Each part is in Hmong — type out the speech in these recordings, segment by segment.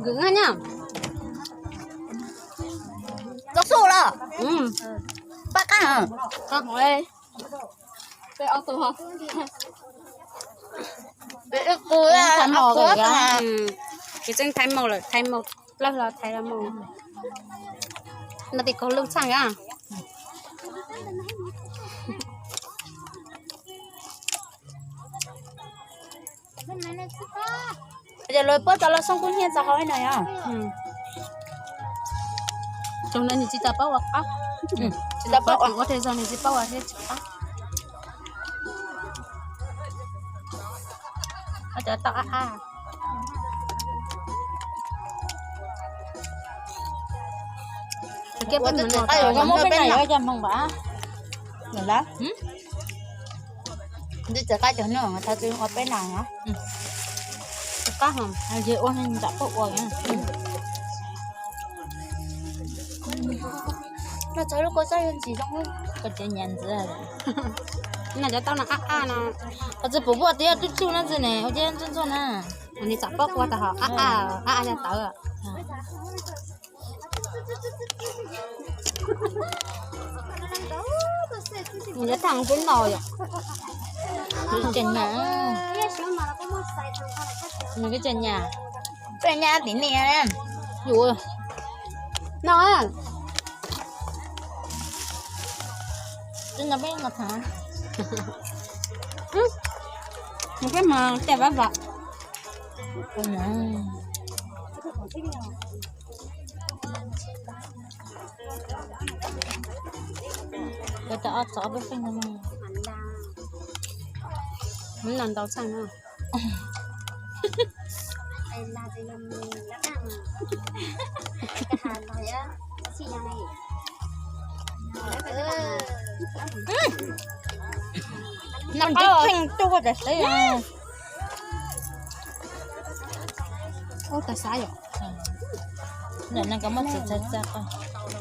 Gửi ngay nha. Tao xu lawm. Pab qab. Thaij mos lawm, thaij mos plawg los thaij los mos. No tim kaug lwj txhaj a. Ces lawv puab tau los xoob kub hnyiab txog hauv no yog. Tus no nws tsis tau paub ua qab. Tsis tau paub ua, ua tej zog nws tsis paub ua thiab tsis qab. Cov tau a a. Muab peb na yuav cov hmoov npam. Nti txawv qab cov no thov tsis ua peb na. Qab hos ua ntsam poj ua. Los txog lub kua txob yuav ntsis zoo, kua tsev nyiam ntxiv. No cov tau no a a no. Qhov txwv pum puaj tias tsuj tsuj no ntxiv ne, ua ciav ntxuaj ntxuaj na. Nws txam pob kua tag hos a a, a a yog tawv. Nws tag kub no yom. Tseem nyam. Nws tseem nyam. Peb nyam tim ni. Yus no. Peb no thav. Peb mas tej vaj vam. Kawg tau ob txog ob peb feem no. Mv no ntau txheej na. No tseem ceeb tuaj tas xav. Ub tas xav yom. Ntawm no koj muab txiv txhais txaj koj.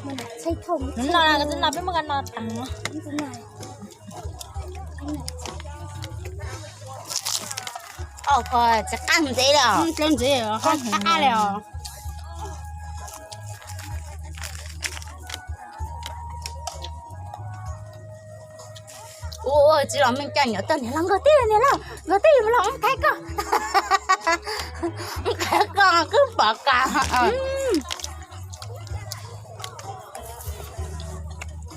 Hnub no, hnub no peb muab koj no tas. Os, koj tsis qab ntxiv li os. Qab ntxiv, qab qab li os. Ua tsis los me cov nyuam tag niam los nkag tij, niam los nkag tij, los qhaib koj, qhaib koj kwb pom kas.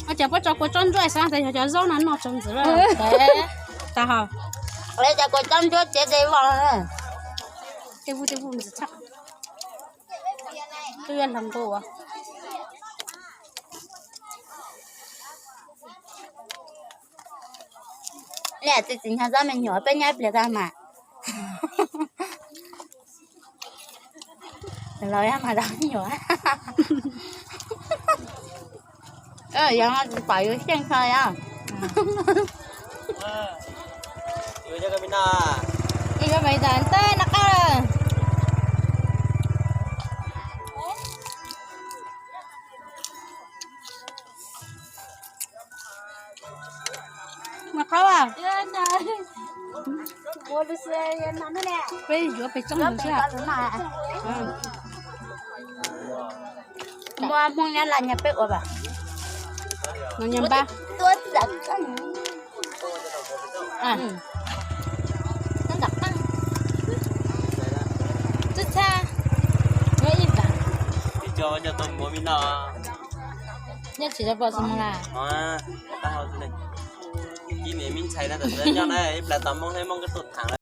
Cov pob tso kua tsob ntsuab xav tias yog cov zaub no noj tsaus ntxwv lawm. Tas hos. Cov kua tsob ntsuab tsev de vos. Tej vub tej vub ntxim tshaj. Twb yuav hloov nqus. Niam txiv txiv nyob txob me nyuam peb nyob ib pliag tag mas. Los yog mas tau nyuam. Yog tsis pom yus xyeej kho yog. Yus cov pais tas ntev no qab lawm. Mas qhov peb yuav pes tsob mus xwb. Muaj Hmoob Nyab Laj nyiag peb ua vas. No nyiag npab. Twb txhab. Nyob tsis tau pom xwb mas. Ib niam me ntxhais no tam sim nyob na ib plag tau Hmoob thiab Hmoob koj tuaj tham.